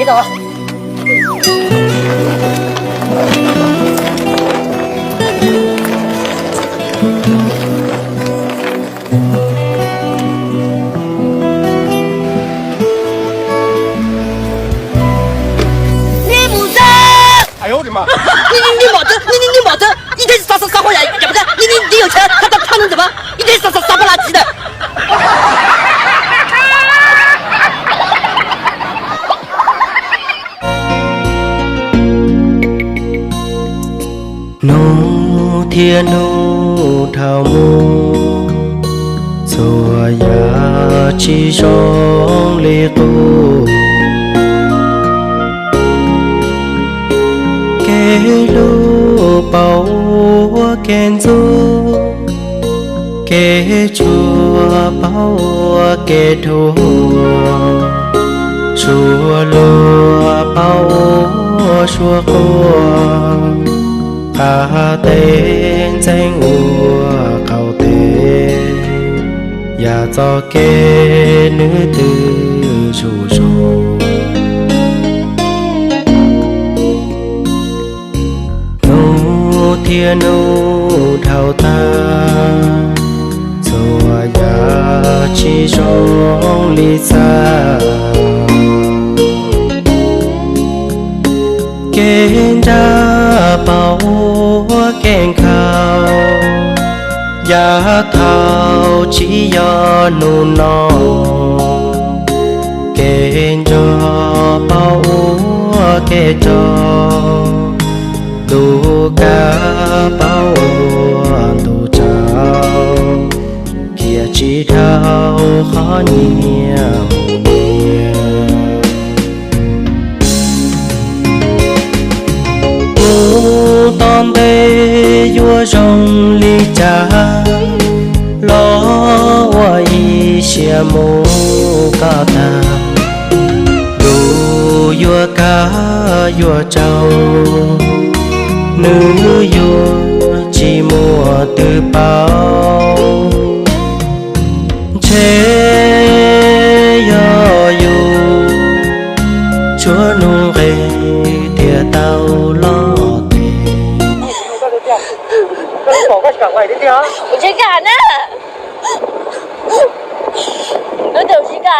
Ni mus txog, ni ni ni mom txog, ni ni ni mom txog, ib teg xav xav xav poj yam yam txog, ni ni ni yuav txog, thaj thaj thaj nws ntawm mas, ib teg xav xav xav poj lav txiv ntawm. Hnub thiab hnub dhau mus, txhua yam tsis zoo li qub. Kev hlub paub ua kev ntxub, kev tshua paub ua kev dhuav, suab luag paub ua suab quaj, qab teb ntxeev ua qaum teb, yam txoj kev nws twb zuj zus. Hnub thiab hnub dhau tag, txhua yam tsis zoo li xav. Kev nra paub ua kev nkhaus, yav thaum tsis yog hnub no. Kev nco paub ua kev tso, ntuj kav paub ua ntuj tsaus, khiav tsis dhau qhov nyias mus nyias. Mus tom ntej yuav zoo li cas, los ua ib siab mus kom tag. Ntuj yuav kav yuav tsaus, nws yuav tsis muaj twg paub. Ntshe yog yus tshuav nuj nqis thiaj tau los tes. Koj tsis kam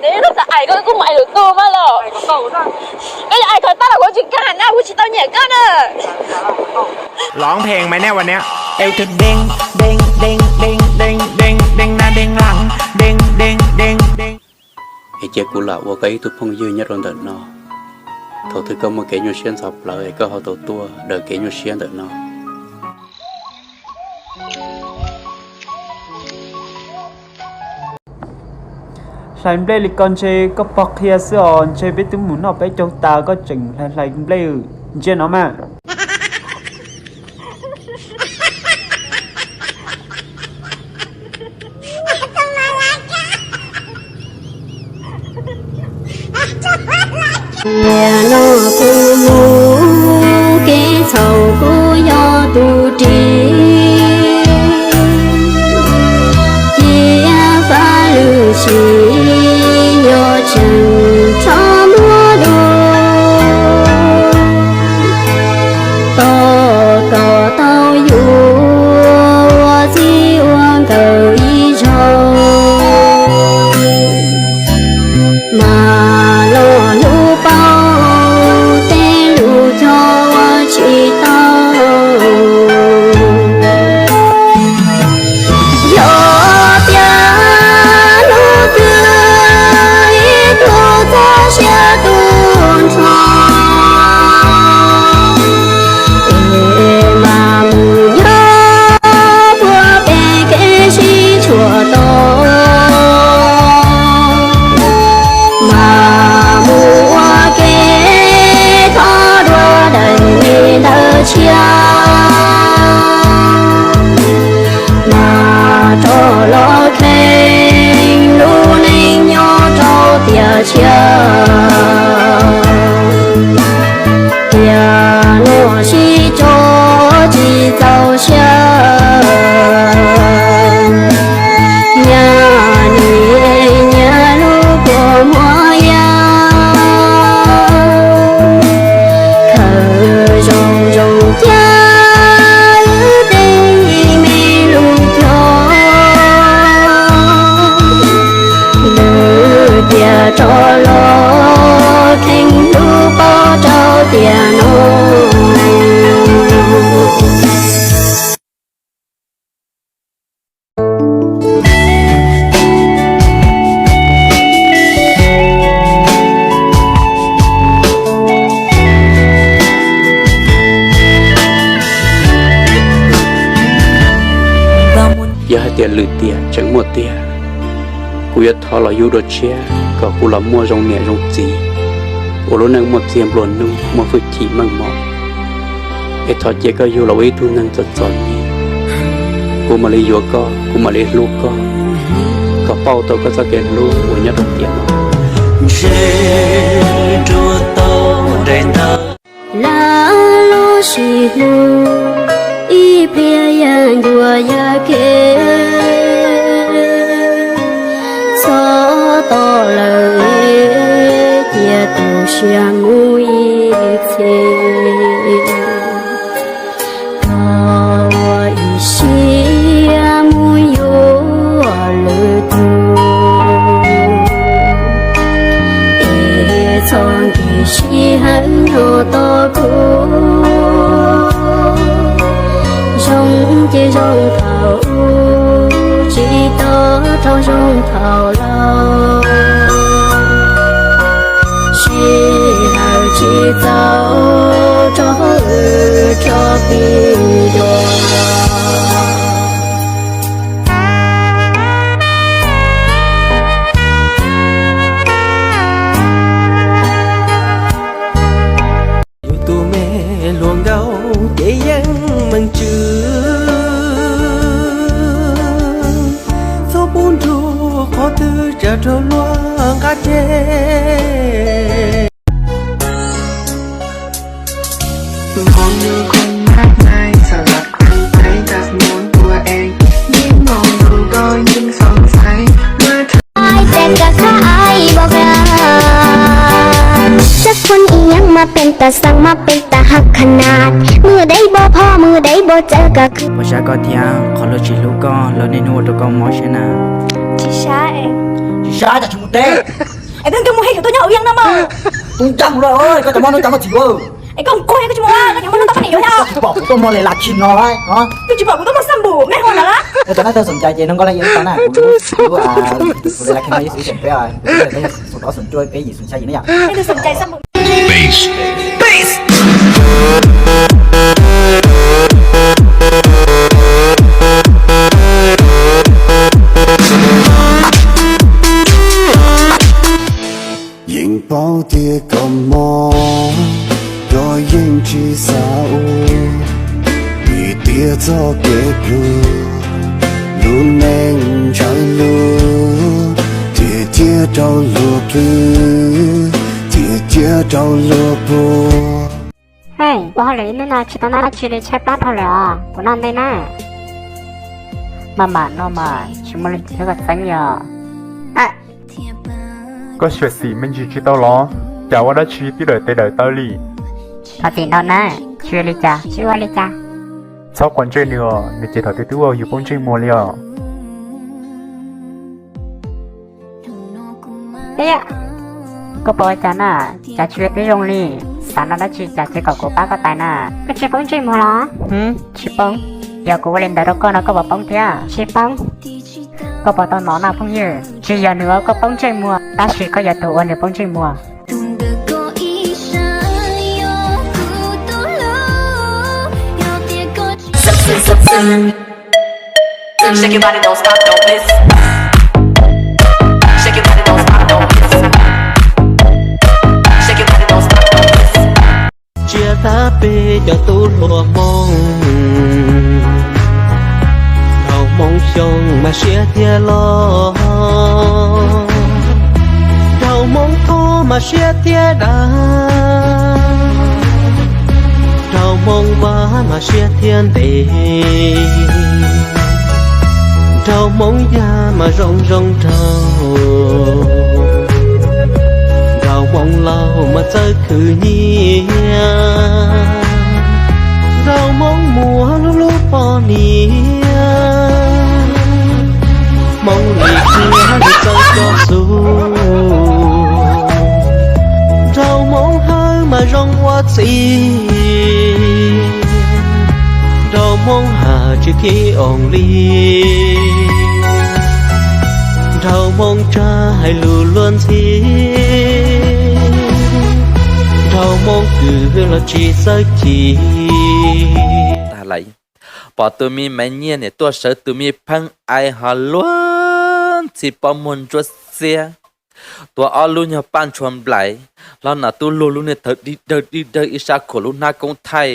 ne, koj xav ais koj kuj mus ais lwm tus mas los. Koj yuav ais kom tau los kuv tsis kam na, kuv tsis tau nyiam koj na. Los pheej mas ne ua ne. Es cia kuv lam ua koj ib tug phooj ywg nyob rau ntawm no. Thaum twg koj muaj kev nyuaj siab ntxhov plawv es koj ho tau tuaj daws kev nyuaj siab ntawm no. Hlais nplej li ko ntshe koj pog qhia xwb os, ntshe peb twb mus noj peb caug tas koj tseem hlais hlais nplej ntsia no mas. Nim no kuv mus kev txhaum kuv yog tus ris, cia fab lwm sim yuav tseem txhob muab dua. Yog hais tias lwm tiam tseem muaj tiag, kuv yuav thov los yug dua tshiab kom kuv los muaj zoo niam zoo txiv, ua lub neej muaj txiag nplua nuj, muaj hwj chim meej mom, es thov cia koj yug los ua ib tug neeg txom txom nyem. Kuv mam li yuav koj, kuv mam li hlub koj, kom pauj tau koj txoj kev hlub uas nyob rau tiam no. Ntshe nruab tau nres ntau, lawv lub sij hlub ib pliag yaj ncua yaj kev. Txhob tos lawm, cia tu siab mus ib txhis. Thov ua ib siab mus yuav lwm tus, es txhob nkim sij hawm nyob tos kuv. Zoo ces zoo thaum ub, tsis tau rau zoo thaum laus. Sij hawm tsis txaus rau wb tso plig dua. Yus tus me hluas nkauj ces yeej meej tswv, txhob pub nrug qhov twg tsam raug luag nqa ceg. Mong nws không mát mái, sao lại không thấy ta muốn của em. Những mong dù có những sóng xoáy, mưa Ai tes ka kha ai bos ka, txawj khun ib yaam mas peb tas xaam mas peb tas hab khanaad, mws dai bos phom mws dai bos txawv ka khw. Puas tsav koj thiab qhov luag tsis hlub koj, luag niaj hnub ua rau koj mob siab na. Tsis sab, tsis sab cas tsis mus teb. Es twb nrog mus hais yus tuaj nyob hauv yeeb no mas. Tub ncaj mus lawm, koj cov mob hnub cov mob txim ua. Es koj nquag koj tsis mus, koj cov mob hnub tau koj niam yuav yog. Tsis pom kuv tuaj muag le la khim no lawm. Twb tsis pom kuv tuaj muag xab npum me hua no lawm. Es tam no tau xom cai ces no nko la yeej tau na, kuv lub, kuv le la khim no yeej xwm tseem peb, kuv yeej xum dov xum cuaj peb yim xum xya yim na yom. Xum cai xab npum. Yeej paub tias koj mob, koj yeej tsis xav ua, vim tias txoj kev plhus, lub neej ntshaw lug, thiaj cia rau luag plhws, thiaj cia rau luag puag. Hej, ua hauj lwm ib hnub no tsis tau noj dab tsi li, tshaib plab dhau lawm os, kuv noj ntej na. Maj mam noj mas, tsis muaj leej twg kom txeeb li os. Koj xyuam xim me ntsis tsis tau los? Cas ua dab tsi twb dawm tes dawm taw li? Thov txim ntau na, tsis ua li cas, tsis ua li cas. Txhob quav ntsej nws os, nws ces thaum twg twb ua yus poob ntsej muag li os. Koj puas ua cas na? Cas tsis ua twb zoo li? Xav noj dab tsi cas tsis kom kuv pab koj tais na? Koj tsis poob ntsej muag los? Tsis poob. Yog kuv ua li ntawd rau koj no koj puas poob thiab? Tsis poob. Koj puas tau hnov na phooj ywg? Tsis yog nws ua koj poob ntsej muag, tab sis koj yog tus ua nws poob ntsej muag. Tsiaj tab peb cov tub hluas Hmoob, dhau Hmoob xyoo mas siab thiaj loj, dhau Hmoob thuam mas siab thiaj dav, dhau Hmoob vaj mas siab thiaj ntev, dhau Hmoob yaj mas zoo zoo nraug, dhau Hmoob laug mas txawj khwv nyiaj, dhau Hmoob muaj lub lub poj niam, Hmoob li kiag li txawj coj xu, dhau Hmoob hawj mas zoo ua txiv, dhau Hmoob has tsis khib oos li, dhau Hmoob tsag hais lus luag ntxhi, dhau Hmoob kws los tsis txawj ci. pom tus me Maiv Nyiaj niam tuaj sawv tus me pheeb ais ho luag ntxhi pob muag ntsuab xiab, tuav ob lub nyuag paj ntshua nplaim, hlob Nom Tub luag lub niag thawv dig dawg dig dawg, ib sab khuam lub hnab koob thaij,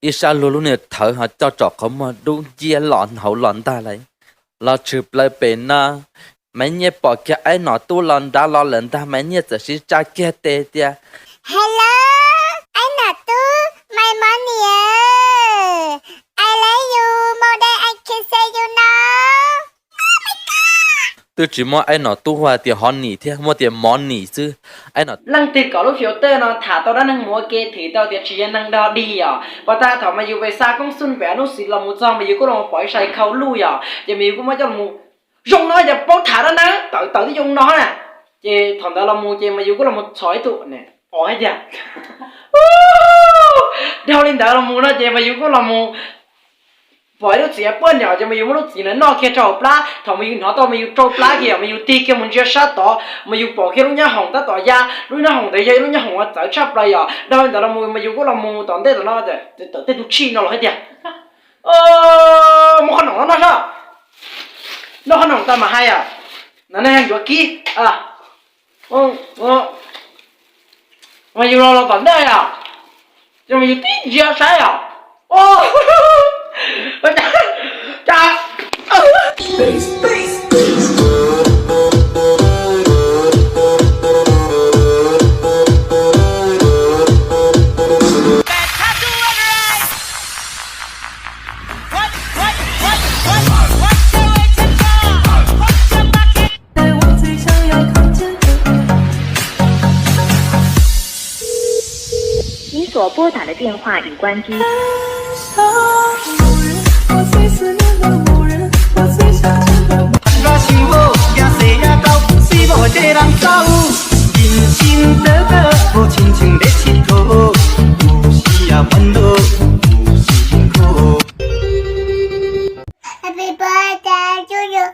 ib sab luag lub niag thawv ho coj tsom qhov muag dub nciab los hauv los ntag lauj. Los tshwm plaws pem no, Maiv Nyiaj pom kiag Aib Nom Tub los nrad los lawm ntag, Maiv Nyiaj txawm sib tsa kiag tes tias, Hello, Aib Nom Tub, my money, I love you, more than I can say you now. Twb tsis muaj Aib Nom Tub hu tias hov nim thiab, muaj tias mov nim xwb. Leej twg kom lub filter no tham tau dab neeg mus ua ke thwm tau tias tsis yog neeg dog dig yom. Pas tag thaum mas yus pes xa koob xub pem hnub xiv los mus txog mas yus kuj los pom ib sai khau luj yom, ces mas yus kuj muab coj los zoo no ces paub tham dab neeg tawm tawm tib zoo no na. Ces thaum ntawd los mus ces mas yus kuj los mus txhom ib tug os hais tias dhau li ntawd los mus no ces mas yus kuj los mus pom ib lub txiv puaj nyom ces mas yus muab lub txiv ntawd noj kiag rau hauv plab. Thaum mas yus hnov tau mas yus rau plab kiag yom, mas yus tig kiag mus ntsia sab tod mas yus pom kiag lub nyab hoom tab tom ya. Lub nyab hoom ntawd yog ib lub nyab hoom uas txawv tshaj plaws yom. Dhau li ntawd los mus mas yus kuj los mus tom ntej tom no, tawm tej tus tshij no los hais tias muab qhov noom no noj soj, noj qhov noom tau mas hais os, no nej yuav kib. Mas yus los los tom ntej os, ces mas yus tib ntsia saib os, cas What you want? 你所拨打的电话已关机。 Happy birthday to you.